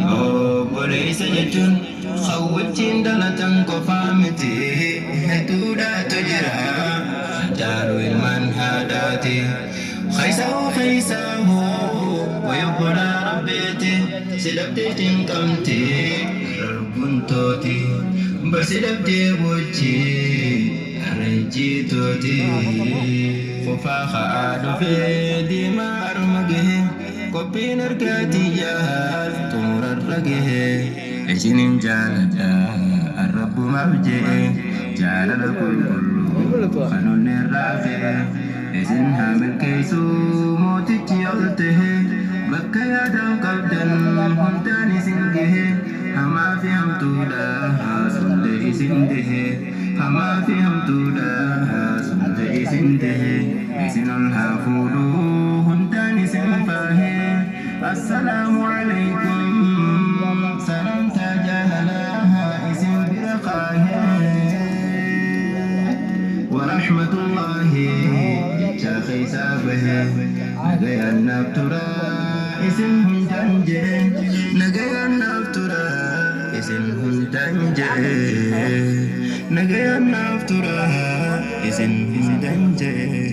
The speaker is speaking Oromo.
Obboleessa jechuun kan wajjin dhalatan qofaa miti, hedduudhaatu jira. Caalu ilmaan haadhaati. Keessahu keessahu wayi obbolaa rabbiiti. Si dhabdee cinqamti irra lubbuun tooti. Bar si dhabdee boochi har'a ejjiitooti. Fufaa ka'aa dhufee deemaa harma gahe. Qophiin argaa tiyyaas xumurarra gahe. Isinin jaaladha an rabbumaaf je'e. Jaalala qulqulluu kan onneerraa fe'e. Isin haa milkeessu mootichi ol tahe. Bakka yaadaan qabdan hundaan isin gahe. Hamaa fi hamtuudhaas hunda isin dahe. Hamaa fi hamtuudhaas hunda isin dahe. Isin ol haa fuudhu hundaan isin faahe. Assalaamu alaikum salaamtaa jaalalaa isin bira kaahe. Warahmatullaahi jechaa keessaa bahe. Nagayaan naaf turaa isin hundaan jedhe. Nagayaan naaf turaa isin hundaan jedhe. Nagayaan naaf turaa isin hundaan jedhe.